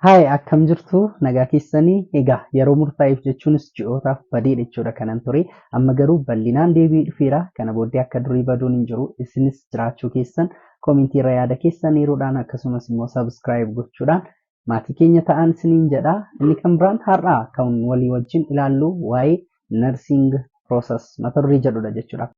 Hi, akkam jirtu? Nagaa keessanii? Egaa yeroo murtaa'eef, jechuunis ji'ootaaf badeedha jechuudha kanan ture. Amma garuu bal'inaan deebi'ee dhufeera. Kana booddee akka durii baduun hin jiru. Isinis jiraachuu keessan koomentii irra yaada keessan eeruudhaan, akkasumas immoo subscribe gochuudhaan maatii keenya ta'an isiniin jedha. Inni kan biraan har'aa kan walii wajjin ilaallu waa'ee nursing process mata duree jedhudha jechuudha.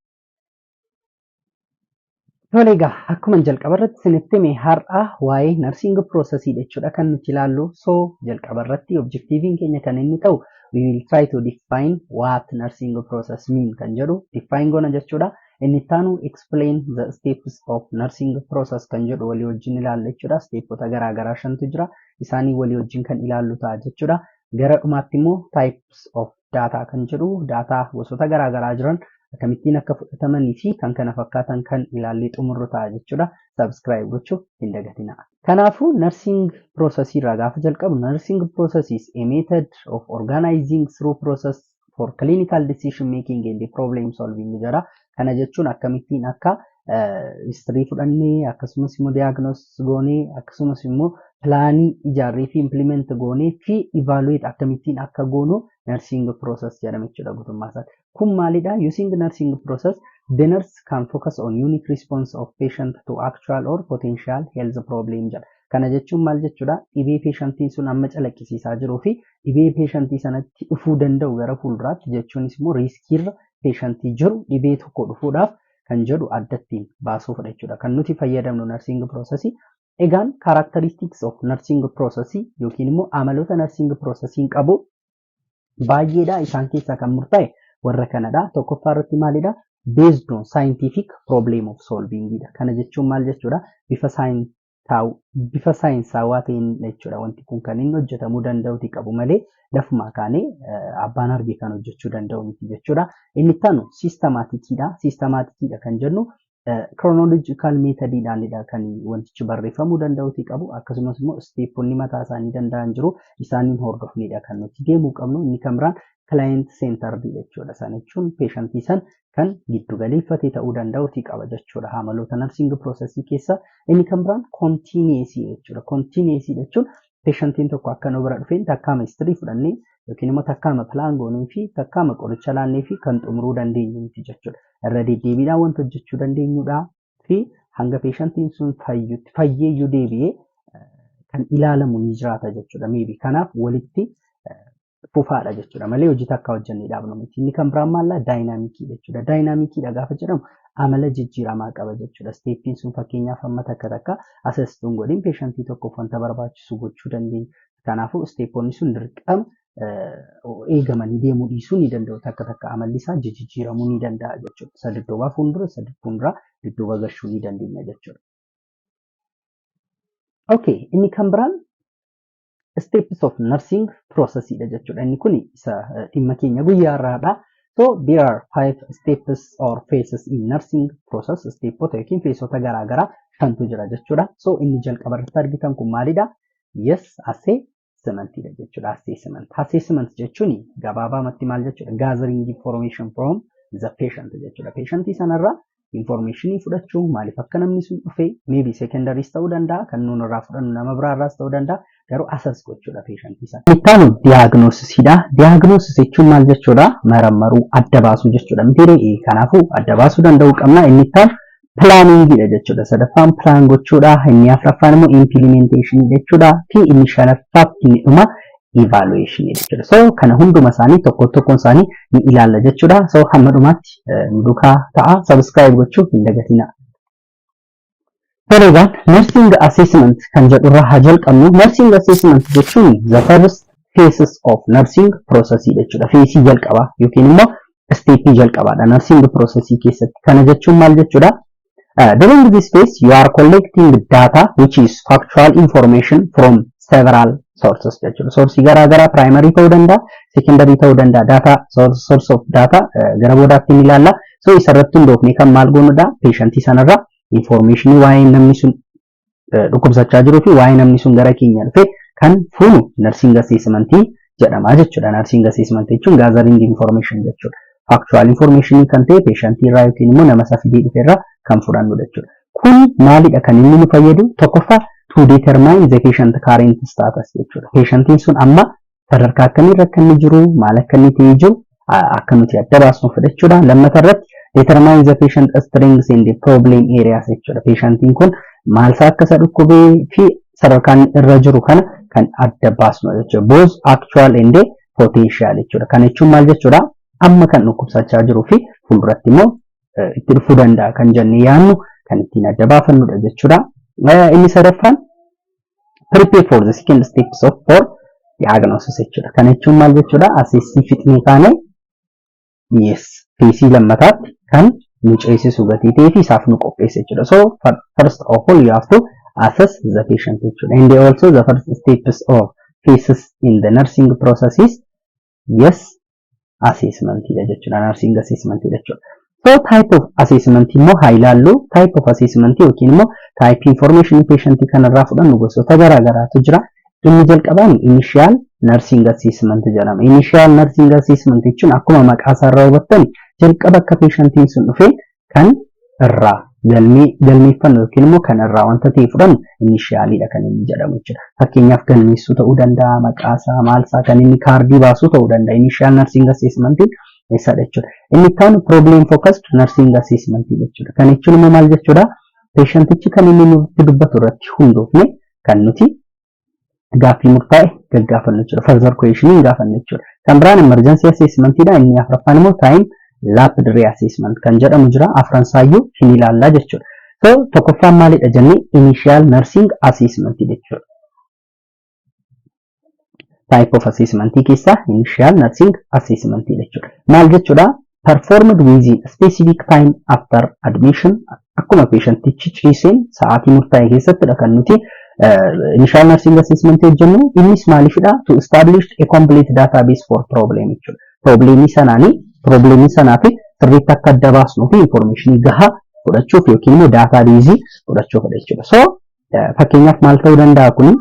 Tole egaa, akkuma jalqaba irratti isinitti hime, har'a waa'ee nursing processii jechuudha kan nuti ilaallu. So jalqaba irratti objectiviin keenya kan inni ta'u we will try to define what nursing process mean kan jedhu define goona jechuudha. Inni ittaanu explain the steps of nursing process kan jedhu walii wajjin ilaalla jechuudha. Stepota garaa garaa shantu jira. Isaanii walii wajjin kan ilaallu ta'a jechuudha. Gara dhumaatti immoo types of data kan jedhu, data gosoota garaa garaa jiran akkamittiin akka fudhatamanii fi kan kana fakkaatan kan ilaallee xumurru ta'a jechuudha. Subscribe gochuu hin dagatinaa. Kanaafuu nursing process irraa gaafa jalqabu, nursing process is a method of organizing through process for clinical decision making and problem solving jedha. Kana jechuun akkamittiin akka history fudhannee, akkasumas immoo diagnose goonee, akkasumas immoo planii ijaarree fi implement goonee fi evaluate akkamittiin akka goonu nursing process jedhama jechuudha guutummaa isaatti. Kun maalidha? Using nursing process, the nurse can focus on unique response of patient to actual or potential health problem jedha. Kana jechuun maal jechuudha? Dhibee patientiin sun amma calaqqisiisaa jiruu fi dhibee patientii sanatti dhufuu danda'u gara fuulduraatti, jechuunis immoo riskiirra patientii jiru dhibee tokko dhufuudhaaf kan jedhu addattiin baasuufidha jechuudha. Kan nuti fayyadamnu nursing processii. Egaan characteristics of nursing processii yookiin immoo amaloota nursing processiin qabu baay'eedha. Isaan keessaa kan murtaa'e warra kanadha. Tokkoffaa irratti maalidha? Based on scientific problem of solving dha. Kana jechuun maal jechuudha? Bifa saayinsaawaa ta'een jechuudha. Wanti kun kan inni hojjetamuu danda'uti qabu malee lafumaa kaanee abbaan arge kan hojjechuu danda'u miti jechuudha. Inni itti aanu systematiciidha. Systematiciidha kan jennu chronological methodiidhaanidha kan wantichi barreeffamuu danda'uti qabu. Akkasumas immoo steponni mataa isaanii danda'an jiru. Isaaniin hordofnedha kan nuti deemuu qabnu. Inni kan biraan client centered jechuudha. Sana jechuun patientii san kan giddu galeeffatee ta'uu danda'uti qaba jechuudha. Amaloota nursing processii keessa inni kan biraan continuous jechuudha. Continuous jechuun patientiin tokko akka nu bira dhufeen takkaama history fudhannee yookiin immoo takkaama plan goonee fi takkaama qoricha laannee fi kan xumuruu dandeenyu miti jechuudha. Irra deddeebiidhaan wanta hojjechuu dandeenyudha fi hanga patientiin sun fayyutti, fayyeeyyuu deebi'ee kan ilaalamu ni jiraata jechuudha. Maybe kanaaf walitti fufaadha jechuudha malee hojii takka hojjennee dhaabnu miti. Inni kan biraan maallaa? Dynamicii jechuudha. Dynamiciidha gaafa jedhamu amala jijjiiramaa qaba jechuudha. Steppiin sun fakkeenyaaf amma takka takka assesstuun godhin patientii tokkoof wanta barbaachisu gochuu dandeenya. Kanaafuu steponni sun dirqama eegamanii deemuu dhiisuu ni danda'u. Takka takka amalli isaa jijjiiramuu ni danda'a jechuudha. Isa dudduubaa fuuldura, isa fuulduraa dudduuba gashuu ni dandeenya jechuudha. Okay, inni kan biraan steps of nursing processidha jechuudha. Inni kun isa dhimma keenya guyyaa har'aadha. So there are five steps or phases in nursing process. Stepota yookiin phaseota garaagaraa shantu jira jechuudha. So inni jalqaba irratti argitan kun maalidha? Yes, assessmentidha jechuudha. Assessment. Assessment jechuun gabaabamatti maal jechuudha? Gathering information from the patient jechuudha. Patientii sanarraa informationii fudhachuu, maaliif akka namni sun dhufe, maybe secondaries ta'uu danda'a, kan nuun irraa fudhannu nama biraarraas ta'uu danda'a, garuu assess gochuudha patientii sana. Itti aanu diagnosisiidha. Diagnosis jechuun maal jechuudha? Marammaruu, adda baasuu jechuudha. Miti, kanaafuu adda baasuu danda'uu qabna. Inni itti aanu planningiidha jechuudha. Sadaffaan plan gochuudha. Inni afuraffaan immoo implementationii jechuudha. Fi inni shanaffaaf inni dhuma evaluation jechuudha. So kana hunduma isaanii tokko tokkoon isaanii ni ilaalla jechuudha. So hamma dhumaatti nu duukaa ta'a. Subscribe gochuu hin dagatina. Egaan nursing assessment kan jedhurraa haa jalqabnu. Nursing assessment jechuun the first phases of nursing process jechuudha. Phaseii jalqabaa yookiin immoo stepii jalqabaadha nursing processii keessatti. Kana jechuun maal jechuudha? During this phase, you are collecting data, which is factual information, from several sources jechuudha. Sourcii garaa garaa primary ta'uu danda'a, secondary ta'uu danda'a. Data source, source of data gara boodaatti ni ilaalla. So isarratti hundoofnee kan maal goonudha? Patientii sanarraa informationii waa'ee namni sun dhukkubsachaa jiruu fi waa'ee namni sun gara keenya dhufe kan fuunu nursing assessmentii jedhama jechuudha. Nursing assessment jechuun gathering information jechuudha. Factual information kan ta'e patientii irraa yookiin immoo nama isa fidee dhufe irraa kan fudhannu jechuudha. Kun maalidha kan inni nu fayyadu? Tokkoffaa, To determine the patient current status jechuudha. Patientiin sun amma sadarkaa akkamiirra akka inni jiru, maal akka inni ta'ee jiru akka nuti adda baasnuuf jechuudha. Lammata irratti determine the patient strengths and the problem areas jechuudha. Patientiin kun maal isaa akka isa dhukkubee fi sadarkaan irra jiru kana kan adda baasnu jechuudha. Both actual and potential jechuudha. Kana jechuun maal jechuudha? Amma kan dhukkubsachaa jiruu fi fuulduratti immoo itti dhufuu danda'a kan jennee yaadnu kan ittiin adda baafannudha jechuudha. Inni sadaffaan prepare for the second steps of for diagnosis jechuudha. Kana jechuun maal jechuudha? Assess fixnee kaane, yes, phase lammataatti kan nu ceesisu gatii ta'ee fi isaaf nu qopheessa jechuudha. So first of all, you have to assess the patient jechuudha. And also the first steps of phases in the nursing process is, yes, assessment jechuudha. Nursing assessment jechuudha. So type of assessment immoo haa ilaallu. Type of assessment yookiin immoo type information patient kanarraa fudhannu gosoota garaa garaatu jira. Inni jalqabaan initial nursing assessment jedhama. Initial nursing assessment jechuun akkuma maqaa isaarraa hubattan jalqaba akka patientiin sun dhufee kan irraa galmee galmeeffannu yookiin immoo kan irraa wanta ta'e fudhannu initialidha kan inni jedhamu jechuudha. Fakkeenyaaf galmeessuu ta'uu danda'a, maqaa isaa, maal isaa, kan inni kaardii baasuu ta'uu danda'a. Initial nursing assessment isadha jechuudha. Inni itti aanu problem focused nursing assessment jechuudha. Kan jechuun immoo maal jechuudha? Patientichi kan inni nutti dubbatu irratti hundoofne kan nuti gaaffii murtaa'e gaggaafannu jechuudha. Further questioning gaafannu jechuudha. Kan biraan emergency assessment dha. Inni afuraffaan immoo time lapsed reassessment kan jedhamu jira. Afran isaayyuu hin ilaallaa jechuudha. So tokkoffaan maalidha jennee? Initial nursing assessment jechuudha. Type of assessment keessaa initial nursing assessment jechuudha. Maal jechuudha? Performed within specific time after admission, akkuma patientichi ciiseen sa'aatii murtaa'e keessattidha kan nuti initial nursing assessment hojjennu. Innis maaliifidha? To establish a complete database for problem jechuudha. Problemii sanaanii, problemii sanaa fi sirriitti akka adda baasnuu fi informationii gahaa fudhachuuf yookiin immoo database fudhachuufidha jechuudha. So fakkeenyaaf maal ta'uu danda'a kuni?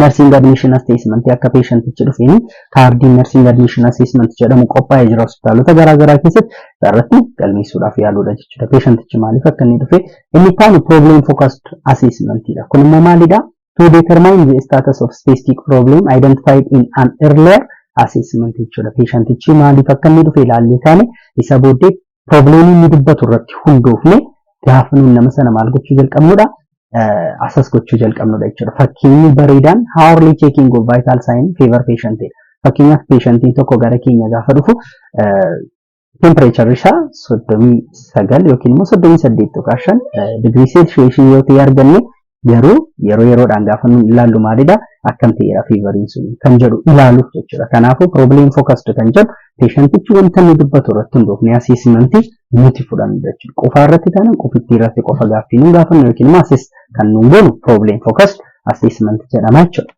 Nursing admission assessment akka patientichi dhufeen kaardiin nursing admission assessment jedhamu qophaa'ee jira hospitaalota garaa garaa keessatti, irratti galmeessuudhaaf yaaluudha jechuudha. Patientichi maaliif akka inni dhufe. Inni itti problem focused assessment dha. Kun immoo maalidha? To determine the status of specific problem identified in an earlier assessment jechuudha. Patientichi maaliif akka inni dhufe ilaallee kaane isa booddee problemii inni dubbatu irratti hundoofne gaafa nuun nama sana maal gochuu jalqabnudha? Assess gochuu jalqabnudha jechuudha. Fakkeenyi bareedaan hourly checking of vital sign fever patient dha. Fakkeenyaaf patientiin tokko gara keenya gaafa dhufu temperature isaa 39 yookiin immoo 38.5 digirii seelsheesii yoo ta'e arganne, garuu yeroo yeroodhaan gaafa nuun ilaallu maalidha, akkam ta'eera feveriin sun kan jedhu ilaaluuf jechuudha. Kanaafuu problem focused kan jedhu patientichi wanta inni dubbatu irratti hundoofne assessmentii nuti fudhannu jechuudha. Qofaa irratti taanaan qofittii irratti qofa gaaffii nuun gaafannu yookiin immoo assess kan nuun goonu problem focused assessment jedhama jechuudha.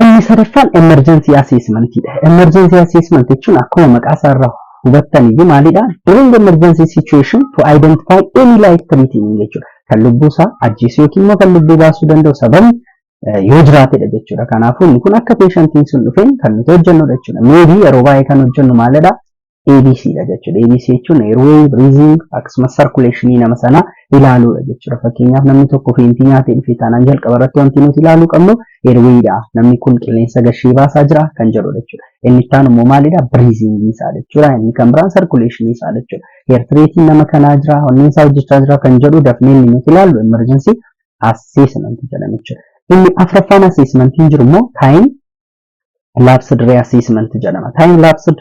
Inni sadaffaan emergency assessment dha. Emergency assessment jechuun akkuma maqaa isaa irraa hubattan iyyuu maalidha? During emergency situation to identify any life threatening jechuudha. Kan lubbuu isaa ajjeesuu yookiin immoo kan lubbuu baasuu danda'u sababni yoo jiraatedha jechuudha. Kanaafuu inni kun akka patientiin sun dhufeen kan nuti hojjennudha jechuudha. Maybe yeroo baay'ee kan hojjennu maalidha? ABC dha jechuudha. ABC jechuun airway, breathing, akkasumas circulation nama sanaa ilaaluudha jechuudha. Fakkeenyaaf namni tokko faintii nyaatee dhufe taanaan jalqaba irratti wanti nuti ilaaluu qabnu airway dha. Namni kun qilleensa gashee baasaa jira kan jedhudha jechuudha. Inni itti aanu immoo maalidha? Breathing isaa jechuudha. Inni kan biraan circulation isaa jechuudha. Heart rate nama kanaa jira, onneen isaa hojjechaa jira kan jedhu dafnee inni nuti ilaallu emergency assessment jedhama jechuudha. Inni afuraffaan assessmentiin jiru immoo time lapsed reassessment jedhama. Time lapsed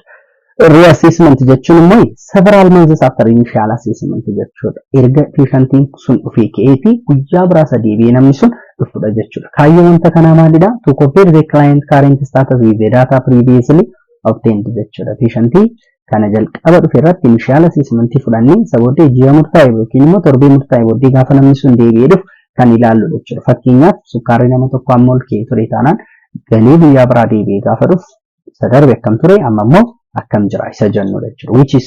reassessment jechuun immoo several months after initial assessment jechuudha. Erga patientiin sun dhufee ka'eetii guyyaa biraa deebi'ee namni sun dhufudha jechuudha. Kaayyoo wanta kanaa maalidha? To compare the client current status with the data previously obtained jechuudha. Patientii kana jalqaba dhufe irratti initial assessment fudhannee isa booddee ji'a murtaa'e yookiin immoo torbee murtaa'e booddee gaafa namni sun deebi'ee dhufu kan ilaallu jechuudha. Fakkeenyaaf sukkaarri nama tokko amma ol ka'ee ture taanaan galee guyyaa biraa deebi'ee gaafa dhufu isa darbe akkam ture, amma immoo akkam jira isa jennudha jechuudha. Which is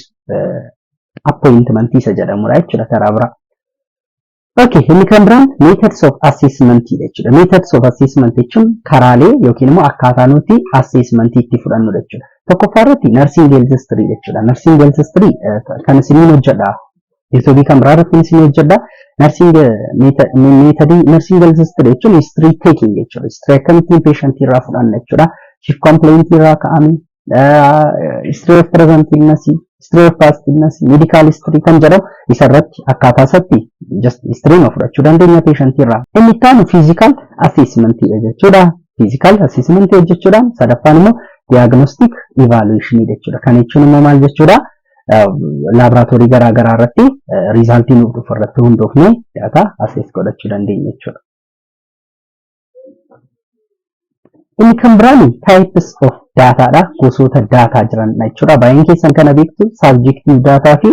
appointment isa jedhamudha jechuudha karaa biraa. Okay, inni kan biraan methods of assessment jechuudha. Methods of assessment jechuun karaalee yookiin immoo akkaataa nuti assessment itti fudhannudha jechuudha. Tokkoffaa irratti nursing health history jechuudha. Nursing health history kan isiniin hojjedha. YouTubeii kan biraa irratti isin hojjedha. Nursing methodii nursing health history jechuun history taking jechuudha. History akkamittiin patientii irraa fudhanna jechuudha. Chief complaint irraa ka'ame, history of present illness, history of past illness, medical history kan jedhamu isarratti akkaataa isaatti just history fudhachuu dandeenya patientii irraa. Inni itti aanu physical assessment jechuudha. Physical assessment hojjechuudhaan sadaffaan immoo diagnostic evaluation jechuudha. Kan jechuun immoo maal jechuudha? Laaboraatoorii garaa garaa irratti resultii nuuf dhufu irratti hundoofnee data assess godhachuu dandeenya jechuudha. Inni kan biraan types of dataadha. Gosoota data jiran jechuudha. Baay'een keessan kana beektu, subjective data fi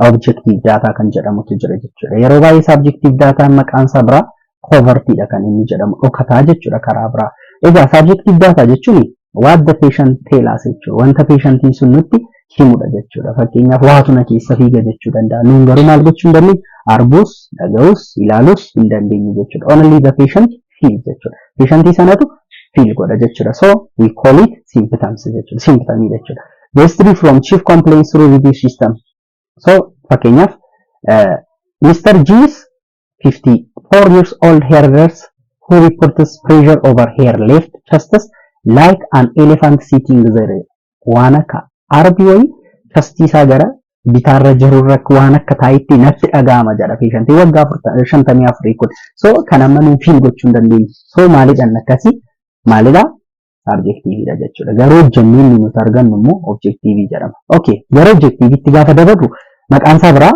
objective data kan jedhamutu jira jechuudha. Yeroo baay'ee subjective dataan maqaan isaa biraa covertiidha kan inni jedhamu, dhokataa jechuudha karaa biraa. Egaa subjective data jechuun what the patient tell us jechuudha. Wanta patientiin sun nutti himudha jechuudha. Fakkeenyaaf, waatu na keessa fiiga jechuu danda'a. Nuun garuu maal gochuu hin dandeenyu? Arguus, dhaga'uus, ilaaluus hin dandeenyu jechuudha. Only the patient feel jechuudha. Patientii sanatu feel godha jechuudha. So we call it symptoms jechuudha. Symptomii jechuudha. The history from chief complaints through review system. So fakkeenyaaf, Mr. G is 54 years old hairdresser who reports pressure over her left chest like an elephant sitting there. Waan akka arbi wayii chestii isaa gara bitaarra jirurra waan akka taayitti natti dhaga'ama jedha patientii waggaa 54 kun. So kan amma nuun feel gochuu hin dandeenyu. So maalidhaan akkasii maalidha? Subjectiveidha jechuudha. Garuu hojjennee inni nuti argannu immoo objectiveii jedhama. Okay, gara objectiveitti gaafa dabarru maqaan isaa biraa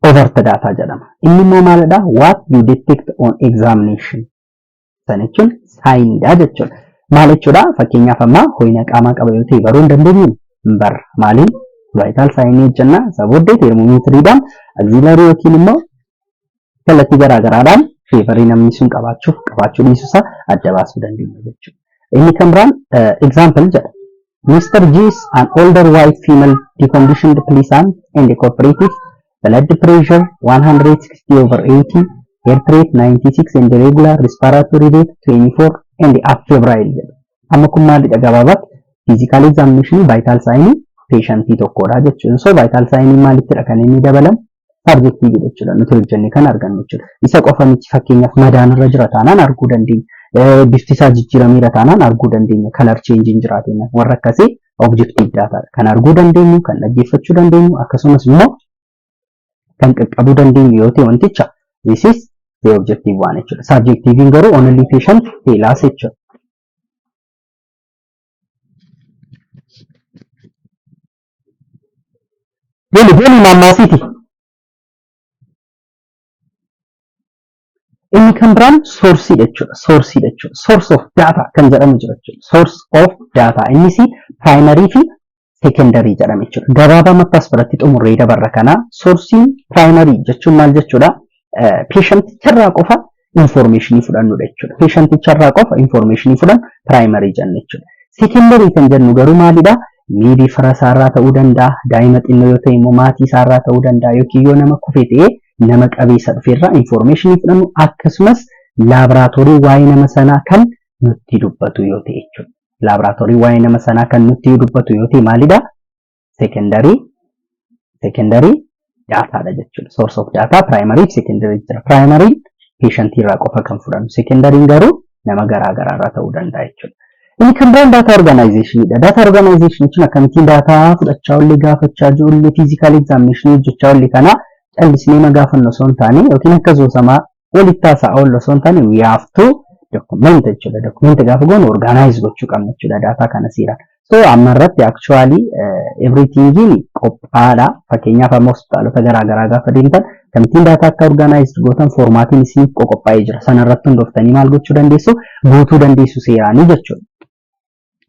overt data jedhama. Inni immoo maalidha? What you detect on examination. Sana jechuun signiidha jechuudha. Maal jechuudha? Fakkeenyaaf, amma ho'ina qaamaa qaba yoo ta'e baruu hin dandeenyu, hin barra. Maaliin? Vital signii hojjenna. Isa booddee thermometeriidhaan axillary yookiin immoo kallattii garaagaraadhaan feverii namni sun qabaachuuf qabaachuu dhiisuusaa adda baasuu dandeenya jechuudha. Inni kan biraan example jedha. Mr. G is an older white female, deconditioned, pleasant and cooperative, blood pressure 160 over 80, heart rate 96 and regular, respiratory rate 24 and afebrile jedha. Amma kun maalidha gabaabaatti? Physical examination, vital sign patientii tokkodha jechuudha. So vital sign maalittidha kan inni dabalamu? Subjective jechuudha. Nuti hojjenne kan argannu jechuudha. Isa qofa miti, fakkeenyaaf madaan irra jira taanaan arguu dandeenya. Bifti isaa jijjiirameera taanaan arguu dandeenya. Color change jiraateen warra akkasii objective data kan arguu dandeenyu, kan dhaggeeffachuu dandeenyu, akkasumas immoo kan qaqqabuu dandeenyu yoo ta'e wanticha, this is the objective one jechuudha. Subjectiveiin garuu only patient tell us jechuudha. Deemi deemi maammaasiiti. Inni kan biraan sourceiidha jechuudha. Sourceiidha jechuudha. Source of data kan jedhamu jira jechuudha. Source of data innis primary fi secondary jedhama jechuudha. Gabaabamatti as biratti xumurree dabarra kana. Sourceiin primary jechuun maal jechuudha? Patienticharraa qofa informationii fudhannudha jechuudha. Patienticharraa qofa informationii fudhannu primary jenna jechuudha. Secondary kan jennu garuu maalidha? Maybe fira isaarraa ta'uu danda'a, daa'ima xinnoo yoo ta'e immoo maatii isaarraa ta'uu danda'a, yookiin yoo nama kufe ta'e nama qabeessa dhufeerraa informationii fudhannu, akkasumas laaboraatoorii waa'ee nama sanaa kan nutti dubbatu yoo ta'e jechuudha. Laaboraatoorii waa'ee nama sanaa kan nutti dubbatu yoo ta'e maalidha? Secondary dataadha jechuudha. Source of data primary fi secondary jira. Primary patientii irraa qofa kan fudhannu. Secondaryn garuu nama garaa garaa irraa ta'uu danda'a jechuudha. Inni kan biraan data organizationidha. Data organization jechuun akkamittiin data fudhachaa oollee, gaafachaa oollee, physical examination hojjechaa oollee kana callisnee ma gaafannu osoo hin taane, yookiin akka zoosamaa walitti haasa'aa oollu osoo hin taane, we have to document jechuudha. Document gaafa goonu organize gochuu qabna jechuudha data kana seeraan. So amma irratti actually everything qophaadha. Fakkeenyaaf, amma hospitaalota garaa garaa gaafa deemtan akkamittiin data akka organize gootan formatiin isin qophaa'ee jira. Sana irratti hundooftanii maal gochuu dandeessu? Guutuu dandeessu seeraanii jechuudha.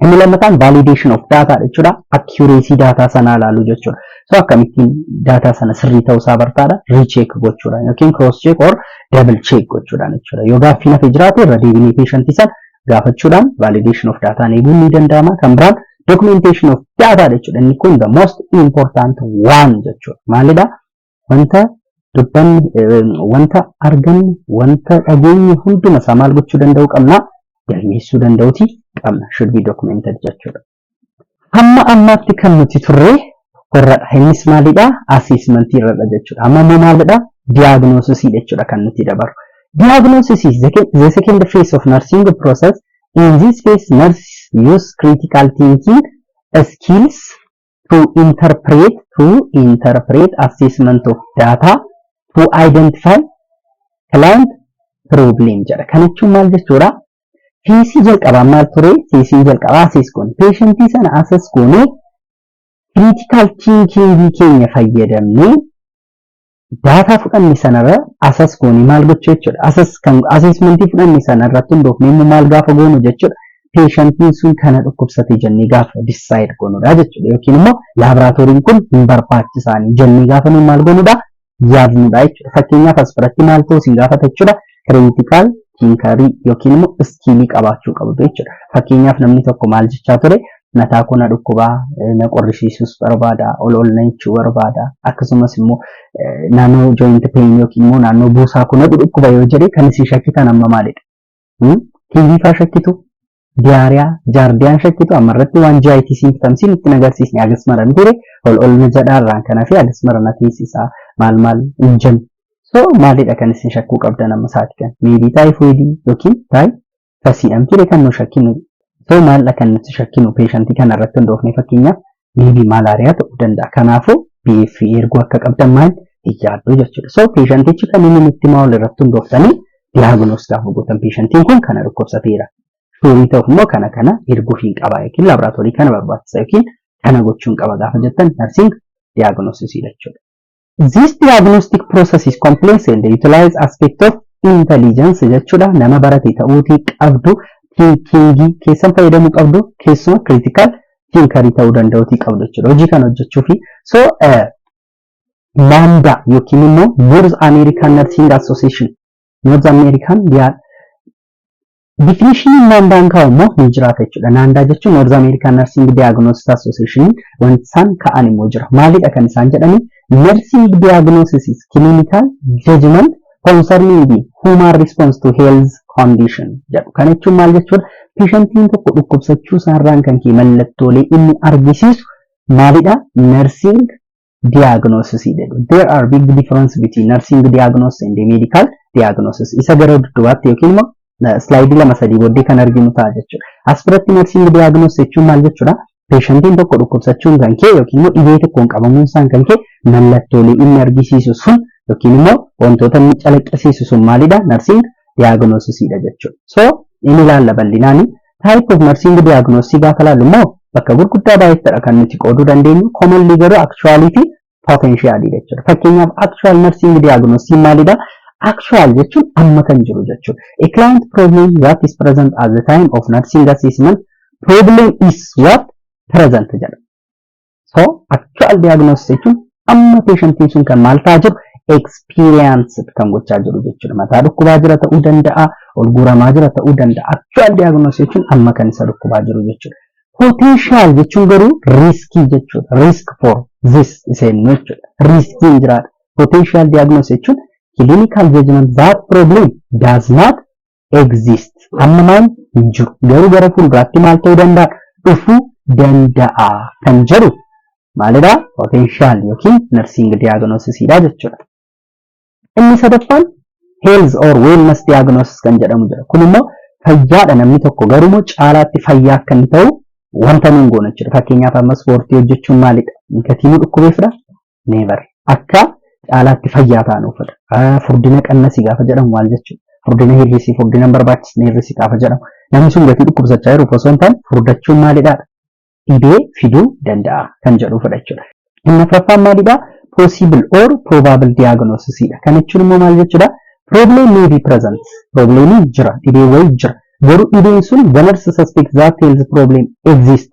Inni lammataan validation of data jechuudha. Accuracy data sanaa ilaaluu jechuudha. So akkamittiin data sana sirrii ta'uu isaa bartaadha. Recheck gochuudhaan yookiin cross check or double check gochuudhaan jechuudha. Yoo gaaffiin hafe jiraate irra deebinee patient sana gaafachuudhaan validation of data eeguun ni danda'ama. Kan biraan documentation of data jechuudha. Inni kun the most important one jechuudha. Maalidha? Wanta dubbanni, wanta arganne, wanta dhageenye hunduma isaa maal gochuu danda'uu qabna? Galmeessuu danda'uti qabna. Should be documented jechuudha. Hamma ammaatti kan nuti turre Tokkorradha. Innis maalidha? Assessmentii irradha jechuudha. Amma immoo maalidha? Diagnosisii jechuudha kan nuti dabarru. Diagnosis is the second phase of nursing process. In this phase, nurses use critical thinking skills to interpret assessment of data to identify client problem jedha. Kana jechuun maal jechuudha? Phaseii jalqabaa maal ture? Phaseiin jalqabaa assess goone. Patientii sana assess goone, critical thinking keenya fayyadamnee data fudhanne sanarra assess goone maal gochuu jechuudha. Assess kan assessmentii fudhanne sanarratti hundoofne immoo maal gaafa goonu jechuudha. Patientiin sun kana dhukkubsate jennee gaafa decide goonudha jechuudha. Yookiin immoo laaboraatooriin kun hin barbaachisaanii jennee gaafa nu maal goonudha, yaadnudha jechuudha. Fakkeenyaaf, as biratti maal ta'uu isin gaafata jechuudha. Critical thinkerii yookiin immoo skillii qabaachuu qabdu jechuudha. Fakkeenyaaf, namni tokko maal jechaa ture? Mataa koo na dhukkubaa, na qorrisiisuus barbaada, ol ol na jechuu barbaada, akkasumas immoo naannoo joint pain yookiin immoo naannoo buusaa koo na dhukkuba yoo jedhe, kan isin shakkitan amma maalidha? TB faa shakkitu, diarrhea, giardiaan shakkitu? Ammarratti waan GIT symptoms nutti agarsiisne agas mara ture, ol ol na jedhaarraan kana fi agas mara na teessisaa maal maal hin jennu. So maalidha kan isin shakkuu qabdan amma sa'aatii kana? Maybe typhoidii yookiin typhusiidhaan ture kan nu shakkinu. So maalidha kan nuti shakkinu patientii kana irratti hundoofne? Fakkeenyaaf, maybe malaria ta'uu danda'a. Kanaafuu BF erguu akka qabdan maal hin yaaddu jechuudha. So patientichi kan inni nutti maal irratti hundooftanii diagnose gaafa gootan, patientiin kun kana dhukkubsateera. Sureii ta'uuf immoo kana kana erguuf hin qaba yookiin laaboraatoorii kana barbaachisa yookiin kana gochuun qaba gaafa jettan, nursing diagnosis jechuudha. This diagnostic process is complex and utilize aspect of intelligence jechuudha. Nama barate ta'uutii qabdu, thinkingii keessan fayyadamuu qabdu, keessuma critical thinkerii ta'uu danda'uutii qabdu jechuudha. Hojii kana hojjechuu fi so NANDA yookiin immoo North American Nursing Association, North American definition NANDAan kaa'u immoo ni jiraata jechuudha. NANDA jechuun North American Nursing Diagnosis Association, wanti isaan ka'an immoo jira. Maalidha kan isaan jedhani? Nursing diagnosis is clinical judgment concerning the human response to health condition jedhu. Kana jechuun maal jechuudha? Patientiin tokko dhukkubsachuu isaarraan kan ka'e mallattoolee inni argisiisu maalidha? Nursing diagnosis jedhu. There are big difference between nursing diagnosis and medical diagnosis. Isa gara duddubaatti yookiin immoo slideii 2-3 booddee kan arginu ta'a jechuudha. As biratti nursing diagnosis jechuun maal jechuudha? Patientiin tokko dhukkubsachuun kan ka'e yookiin immoo dhibee tokkoon qabamuun isaan kan ka'e mallattoolee inni argisiisu sun yookiin immoo wantoota inni calaqqisiisu sun maalidha? Nursing diagnosisiidha jechuudha. So inni ilaalla bal'inaani. Type of nursing diagnosis gaafa ilaallu immoo bakka gurguddaa baay'eettidha kan nuti qooduu dandeenyu. Commonly garuu actualii fi potentialii jechuudha. Fakkeenyaaf, actual nursing diagnosis maalidha? Actual jechuun amma kan jiru jechuudha. A client problem that is present at the time of nursing assessment, problem is what present jedha. So actual diagnosis jechuun amma patientiin sun kan maal ta'aa jiru, experience kan gochaa jiru jechuudha. Mataa dhukkubaa jira ta'uu danda'a, ol guuramaa jira ta'uu danda'a. Actual diagnosis jechuun amma kan isa dhukkubaa jiru jechuudha. Potential jechuun garuu riskii jechuudha. Risk for this iseennu jechuudha. Riskiin jiraadha. Potential diagnosis jechuun clinical judgment that problem does not exist. Amma maal hin jiru. Garuu gara fuulduraatti maal ta'uu danda'a? Dhufuu danda'a kan jedhu maalidha? Potential yookiin nursing diagnosis dha jechuudha. Inni sadaffaan health or wellness diagnosis kan jedhamu jira. Kun immoo fayyaadha namni tokko, garuu immoo caalaatti fayyaa akka inni ta'u wanta nuun goona jechuudha. Fakkeenyaaf, amma ispoortii hojjechuun maalidha? Gatii nu dhukkubeefidha? Never. Akka caalaatti fayyaa taanuufidha. Furdina qannasii gaafa jedhamu maal jechuudha? Furdina hir'isii, furdina hin barbaachisne hir'isii gaafa jedhamu. Namni sun gatii dhukkubsachaa jiru osoo hin taane, furdachuun maalidha? Dhibee fiduu danda'a kan jedhuufidha jechuudha. Inni afuraffaan maalidha? Possible or probable diagnosis dha. Kana jechuun immoo maal jechuudha? Problem may be present. Problemiin jira, dhibee wayii jira. Garuu dhibeen sun the nurse suspect that health problem exist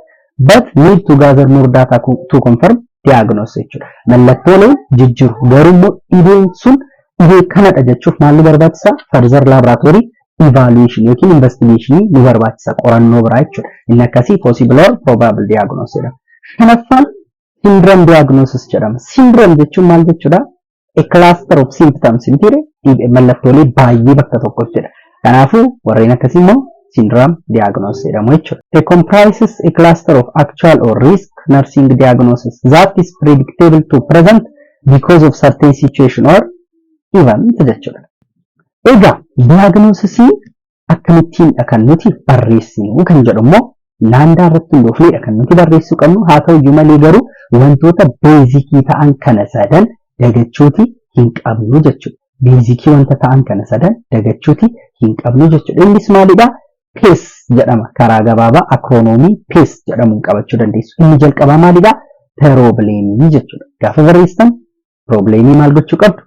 but need to gather more data to confirm diagnosis jechuudha. Mallattoolee jijjiiru. Garuu immoo dhibeen sun dhibee kanadha jechuuf maal nu barbaachisa? Further laboratory evaluation yookiin investigation nu barbaachisa, qorannoo biraa jechuudha. Inni akkasii possible or probable diagnosis jedhama. Shanaffaan syndrome diagnosis jedhama. Syndrome jechuun maal jechuudha? A cluster of symptoms hin ture, mallattoolee baay'ee bakka tokkottidha. Kanaafuu warreen akkasii immoo syndrome diagnosis jedhamu jechuudha. It comprises a cluster of actual or risk nursing diagnosis that is predictable to present because of certain situation or event jechuudha. Egaa diagnosisii akkamittiinidha kan nuti barreessinu kan jedhu immoo NANDA irratti hundoofneedha kan nuti barreessuu qabnu. Haa ta'uyyuu malee garuu wantoota basicii ta'an kana sadan dagachuuti hin qabnu jechuudha. Basicii wanta ta'an kana sadan dagachuuti hin qabnu jechuudha. Innis maalidha? PACE jedhama. Karaa gabaabaa acronymii PACE jedhamuun qabachuu dandeessu. Inni jalqabaa maalidha? Problemii jechuudha. Gaafa barreessitan problemii maal gochuu qabdu?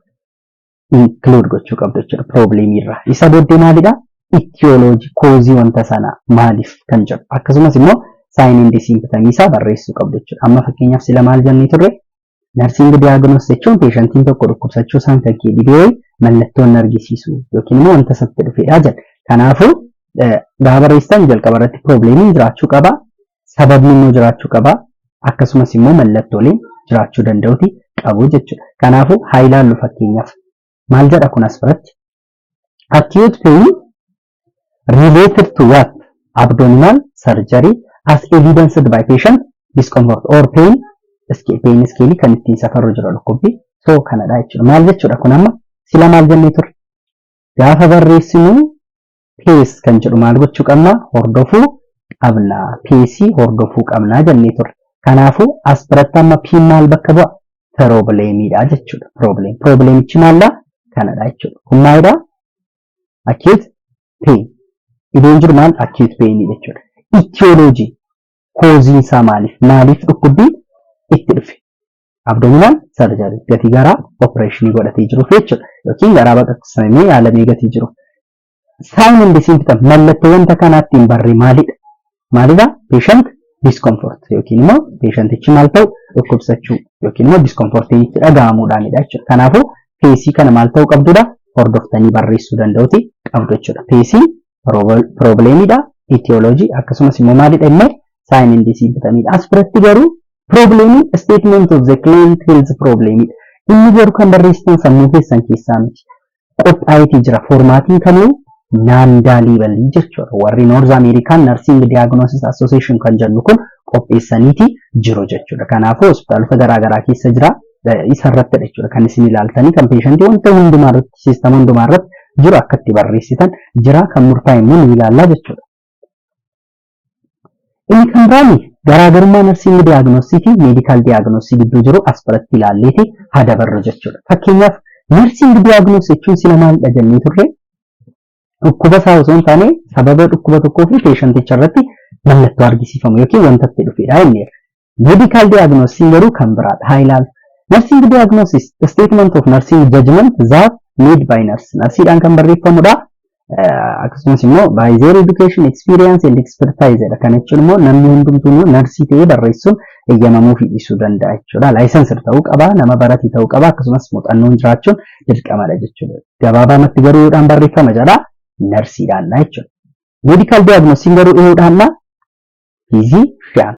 Include gochuu qabdu jechuudha problemii irraa. Isa booddee maalidha? Etiology, causeii wanta sanaa maaliif kan jedhu. Akkasumas immoo sign and symptomii isaa barreessuu qabdu jechuudha. Amma fakkeenyaaf sila maal jennee turre? Nursing diagnosis jechuun patientiin tokko dhukkubsachuu isaan kan ka'e dhibee mallattoon argisiisu yookiin immoo wanta isatti dhufedha jedha. Kanaafuu gaafa barreessitan jalqaba irratti problemiin jiraachuu qaba. Sababni immoo jiraachuu qaba. Akkasumas immoo mallattooleen jiraachuu danda'uti qabu jechuudha. Kanaafuu haa ilaallu. Fakkeenyaaf maal jedha kun as biratti? Acute pain related to what? Abdominal surgery as evidenced by patient discomfort or pain scale, pain scale kan ittiin safarru jira dhukkubbi. So kanadha jechuudha. Maal jechuudha kun amma? Sila maal jennee turre? Gaafa barreessinu PACE kan jedhu maal gochuu qabna? Hordofuu qabna. PACE hordofuu qabna jennee turre. Kanaafuu as biratti amma P maal bakka bu'a? Problemiidha jechuudha. Problem. Problemichi maallaa? Kanadha jechuudha. Kun maalidha? Acute pain. Iddoon jiru maal? Acute pain jechuudha. Etiology. Causeiin isaa maaliif? Maaliif dhukkubbiin itti dhufe? Abdominal surgery, gatii garaa operationii godhatee jiruuf jechuudha. Yookiin garaa baqaqsamee yaalamee gatii jiruuf. Sign and symptom, mallattoo wanta kanaatti hin barre maalidha? Maalidha? Patient discomfort yookiin immoo patientichi maal ta'u, dhukkubsachuu yookiin immoo discomfortiin itti dhaga'amuudhaanidha jechuudha. Kanaafuu PACEii kana maal ta'uu qabdudha? Hordoftanii barreessuu danda'uti qabdu jechuudha. PACEiin problemiidha, etiology, akkasumas immoo maalidha immoo? Sign and symptomidha. As biratti garuu problemiin statement of the client health problemidha. Inni garuu kan barreessitan sammuu keessan keessaa miti. Qophaa'eetii jira. Formatiin kamuu NANDA labelii jechuudha. Warri North American Nursing Diagnosis Association kan jennu kun qopheessaniiti jiru jechuudha. Kanaafuu hospitaalota garaagaraa keessa jira. Isa irrattidha jechuudha kan isin ilaaltanii kan patientii wanta hundumaa irratti, systema hundumaa irratti jiru akka itti barreessitan jira. Kan murtaa'e immoo ni ilaallaa jechuudha. Inni kan biraani garaagarummaa nursing diagnosisii fi medical diagnosisii gidduu jiru as biratti ilaalleeti haa dabarru jechuudha. Fakkeenyaaf nursing diagnosisii jechuun sila maalidha jennee turre? Dhukkuba isaa osoo hin taane sababa dhukkuba tokkoo fi patienticha irratti mallattoo argisiifamu yookiin wanta itti dhufedha jenneerra. Medical diagnosisiin garuu kan biraadha. Haa ilaallu. Nursing diagnosis, the statement of nursing judgment that made by nurse. Nursiidhaan kan barreeffamudha. Akkasumas immoo by their education, experience and expertise dha. Kana jechuun immoo namni hundumtuu narsii ta'ee barreessuun eeyyamamuu fi dhiisuu danda'a jechuudha. Licensed ta'uu qaba, nama barate ta'uu qaba, akkasumas muuxannoon jiraachuun dirqamadha jechuudha. Gabaabamatti garuu yoodhaan barreeffama jedha, narsiidhaan jechuudha. Medical diagnosis garuu dhiyoodhaan physician.